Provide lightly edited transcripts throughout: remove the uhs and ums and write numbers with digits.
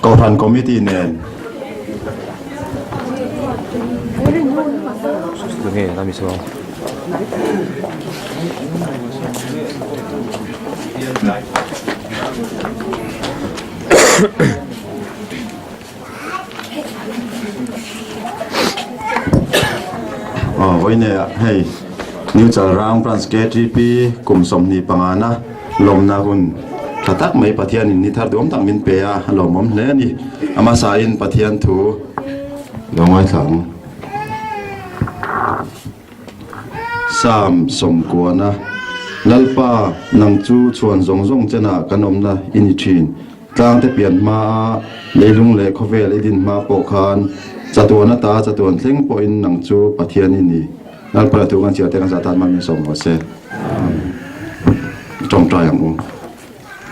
Kohhran Committee nen. Vawiin hei New Chalrang Branch KTP kum 25 na lawmna hun tha tak mai Pathianin ni thar duam tak min pe a, a lawmawm hle a ni. A hmasain Pathian thu lo ngaithla ang. Psalm 90 Lalpa, nang chu chhuan zawng zawng chenah kan awmna i ni thin. Tlangte pian hmaa leilung leh khawvel i din hma pawh khan chatuan ata chatuan thleng pawhin nang chu Pathian i ni. Lalpa thu kan chhiar te kan zah tan hman min sawm rawh se. Amen. Tawngtai ang u.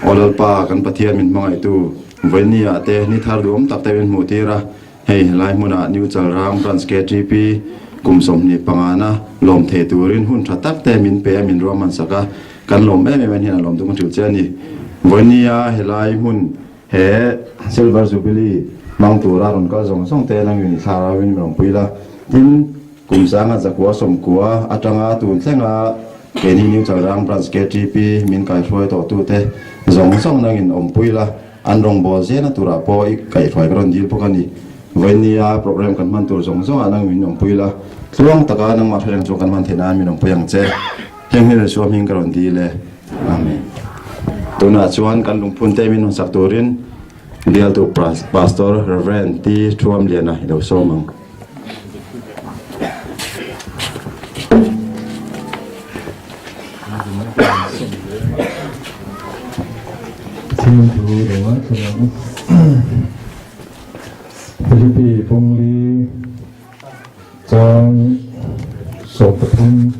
Aw Lalpa, kan Pathian min hmangaihtu, vawiin ah te ni thar duhawm tak te min hmuh tir a, hei helai hmunah New Chalrang Branch KTP kum 25 na lawm thei turin hun tha tak te min pe a, min ruahman sak a, Kan lawm em em en hian a lawm tum ka hrilh che a ni. Vawinia helai hmun he Silver Jubilee hmang tura rawn kal zawng zawng te nang in thlarau in rawn pui la. Tin, kum sanga zakua sawmkua atanga tun thlenga keini New Chalrang Branch KTP min kaihruai tawh tute zawng zawng nang in awmpui la, an rawngbâwl zêna turah pawh i kaihhruai ka rawn dil bawk a ni. Vawinia program kan hman tur zawng zawngah nang min awmpui la, tluang taka nangmah hre reng chuan kan hman theih nan min awmpui ang che. Heng hi Isua hming ka rawn dil e. Amen. Tunah chuan kan lungphun te min hawn sak turin bialtu Pastor Rev. T. Thuamliana i lo sawm ang. Pathian thu lo ngaithla ang. Philippi Bungli Chang 13,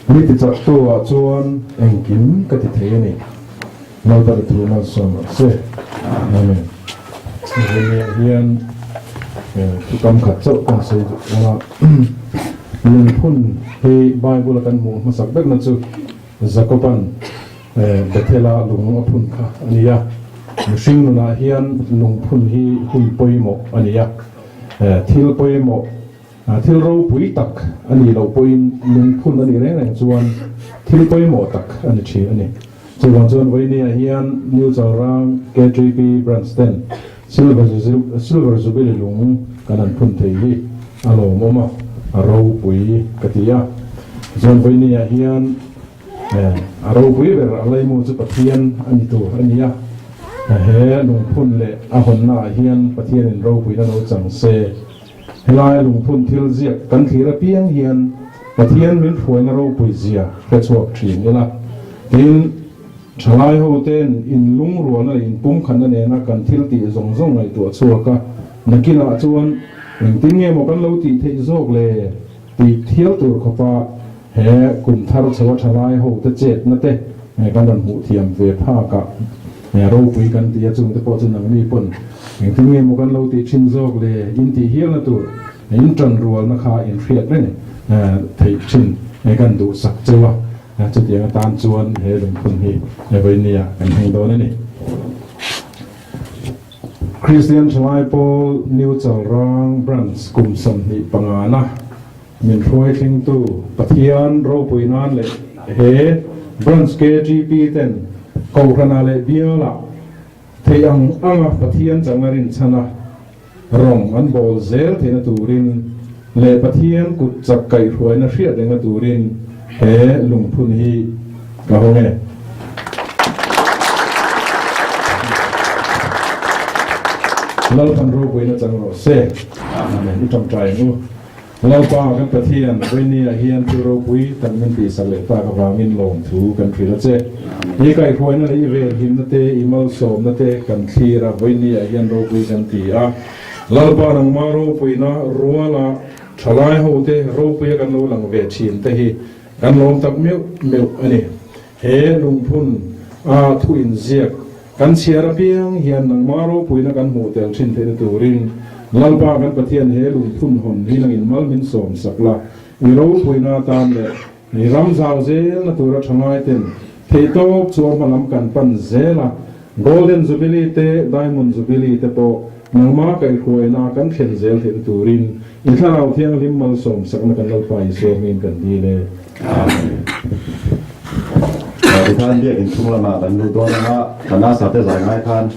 Mi tichaktu ah chuan engkim ka ti thei a ni. Lalpa thu malsawm rawh se. Amen. Hemi ah hian thu tam khat chauh kan sawi duh ang a. Lungphun hi Bible a kan hmuh hmasak berna chu Jakoban Bethel-a lung a phun kha a ni a. Mihring nunah hian lungphun hi hun pawimawh a ni a. Thil pawimawh, thil ropui tak a nih loh pawhin lungphun a nih reng reng chuan thil pawimawh tak a ni thin a ni. Chuvang chuan vawinia hian New Chalrang KTP Branch ten Silver Silver Jubilee lung kan han phun thei hi a lawmawm a, a ropui ka ti a. Chuan vawinia hian A ropui ber a laimu chu Pathian a ni tur a ni a, he lungphun leh a hawnnaah hian Pathianin ropuina lo chang se. Helai lungphun thil ziak kan thlir apiang hian Pathian min hruaina ropui zia hre chhuak thin ila. Tin, thalai hote'n inlungrualna leh inpumkhatna nena kan thil tih zawng zawng ngaihtuah chhuak a, nakinah chuan engtin nge maw kan lo tih theih zawk le tih thial tur khawpa He kum thar chho a thalai ho te chetna te kan rawn hmuh thiam ve phak a, ropui kan ti a, chung te pawh chu nangni pawn engtin nge maw kan lo tih thin zawk le in tih hialna tur in tan rualna kha in hriat reng theih thin kan duhsak cheu a, chutiang atan chuan he lungphun hi vawinia kan hmang dawn a ni. Kristian Thalai Pawl New Chalrang Branch kum 25 na Min hruai thlengtu Pathian ropui nan leh he Branch KGP ten Kohhrana leh Bialah theih ang anga Pathian changa rinchhana rawng an bawl zel theihna turin leh Pathian kut chak kaihhruaina hriat rengna turin he lungphun hi ka hawng e. Lalpan ropuina chang rawh se. Amen. I tawngtai ang u. Lalpa kan Pathian, vawinia hian thil ropui tak min tihsak leh tak avangin lawmthu kan hrilh a che. I kaihhruaina leh i venhimna te, i malsawmna te kan thlir a, vawinia hian ropui kan ti a. Lalpa nangmah ropuina ruala thalai hote ropuia kan lo lang ve thin te hi kan lawm tak meuh meuh a ni. He lungphun a thu inziak Kan chhiar apiang hian nangmah ropuina kan hmuh tel thin theihna turin Lalpa kan Pathian he lungphun hawn hi nangin mal min sawm sak la, i ropuina atan leh i ram zau zelna tura tha ngai ten theihtawp chuan hma lam kan pan zel a. Golden Jubilee te, Diamond Jubilee te pawh nangma kaihhruaina kan thlen zel theihna turin i Thlarau Thianghlim malsawm sakna kan Lalpa Isua hmingin kan dil e. Amen. Tikhan biakin chhung lamah kan lut dawn anga kan asa te zai ngai khan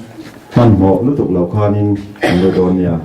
hmanhmawh lutuk lo khanin kan lut dawn nia.